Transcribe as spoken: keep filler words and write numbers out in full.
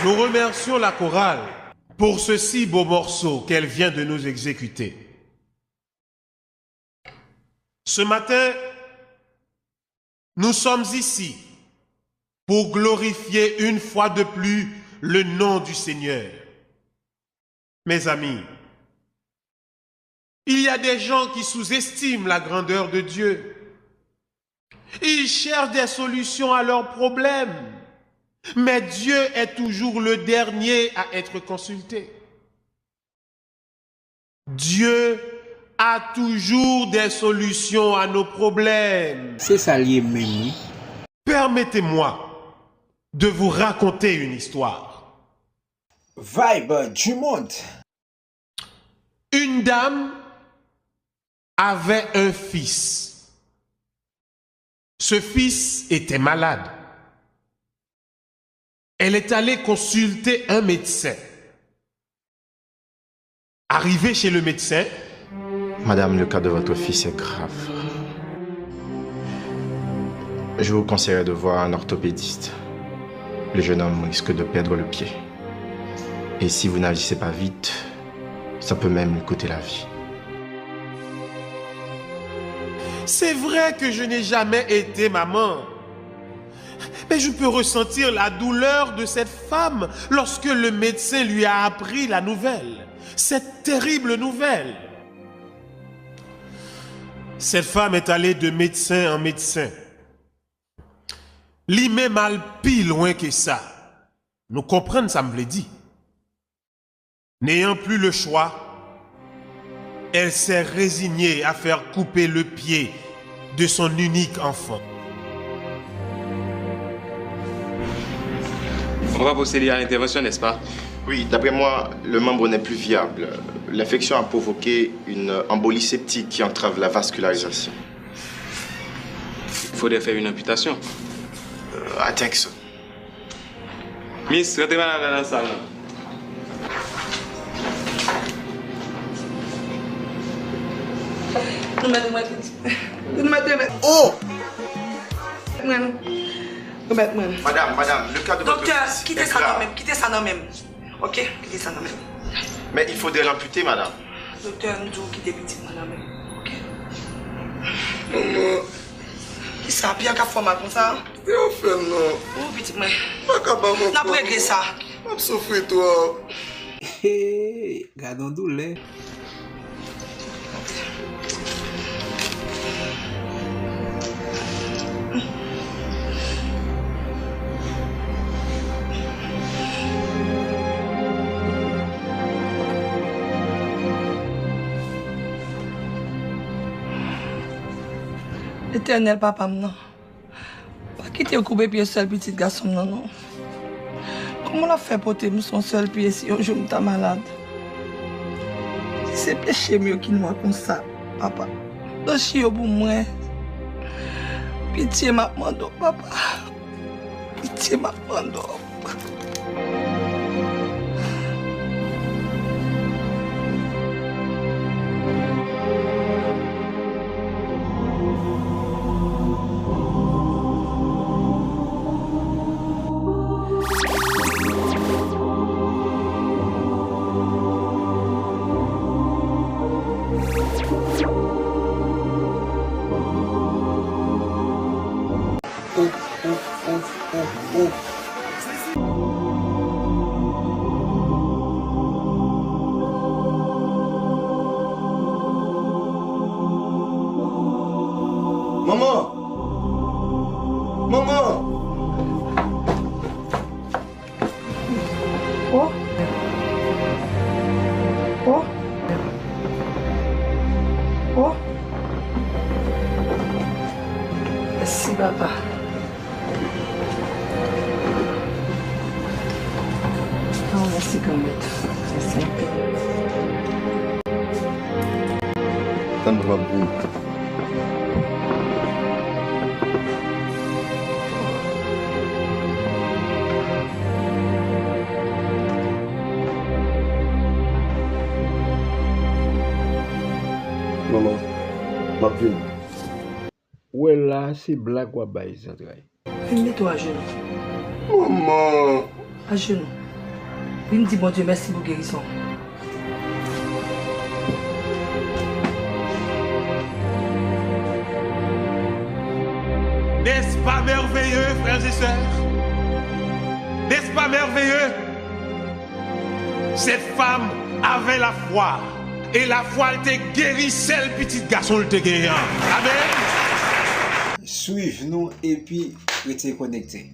Nous remercions la chorale pour ce si beau morceau qu'elle vient de nous exécuter. Ce matin, nous sommes ici pour glorifier une fois de plus le nom du Seigneur. Mes amis, il y a des gens qui sous-estiment la grandeur de Dieu. Ils cherchent des solutions à leurs problèmes, mais Dieu est toujours le dernier à être consulté. Dieu a toujours des solutions à nos problèmes. Se sa l ye menm, wi. Permettez-moi de vous raconter une histoire. Vibe du monde. Une dame avait un fils. Ce fils était malade. Elle est allée consulter un médecin. Arrivée chez le médecin, Madame, le cas de votre fils est grave. Je vous conseillerais de voir un orthopédiste. Le jeune homme risque de perdre le pied. Et si vous n'agissez pas vite, ça peut même lui coûter la vie. C'est vrai que je n'ai jamais été maman, mais je peux ressentir la douleur de cette femme lorsque le médecin lui a appris la nouvelle, cette terrible nouvelle. Cette femme est allée de médecin en médecin. Li menm al pi lwen ke sa. Nou konprann sa m vle di. N'ayant plus le choix, elle s'est résignée à faire couper le pied de son unique enfant. Bravo, c'est lié à l'intervention, n'est-ce pas? Oui, d'après moi, le membre n'est plus viable. L'infection a provoqué une embolie septique qui entrave la vascularisation. Il faudrait faire une amputation. Euh, I think so. Miss, rantre madanm nan nan sal nan. Nou mèt remèt li. Nou mèt remèt. Oh! Mwen. Remèt mwen. Madame, madame, le cas de votre fils est grave. Doktè, kite sa nan men m, kite sa nan men m. Ok, kite sa nan men m. Mais il faudrait l'amputer, madame. Doktè, m di w kite pitit mwen nan men m. Ok. Manman. Kisa, Pierre k ap fè w mal konsa? Kite afè n non. Ou pitit mwen. M pa kapab ankò. N ap regle sa. M ap soufri twòp. Hey, gade yon doulè. Etènèl Papa m nan, pa kite yo koupe pye sèl pitit gason m nan non. Kòman l ap fè pote m sou yon sèl pye si yon jou m ta malad? Si se peche m yo ki nwa konsa, Papa, blanchi yo pou mwen. Pitye m ap mande w, Papa. Pitye m ap mande w. Oh, oh, oh, oh, oh. Manman! Manman! Oh. Oh. Oh. Mèsi, Papa. Oh, mèsi, Granmèt. Mèsi anpil. Tann, Papa, m priye. Manman, m ap vini. Ou wè la, se blag w ap bay zantray. Vin mete w ajenou. Manman! Ajenou. Vin di Bondye mèsi pou gerison. N'est-ce pas merveilleux, frères et sœurs? N'est-ce pas merveilleux? Cette femme avait la foi, et la foi, elle te guérit sèl pitit gason l te genyen an. Amen. Swiv nou epi rete konekte.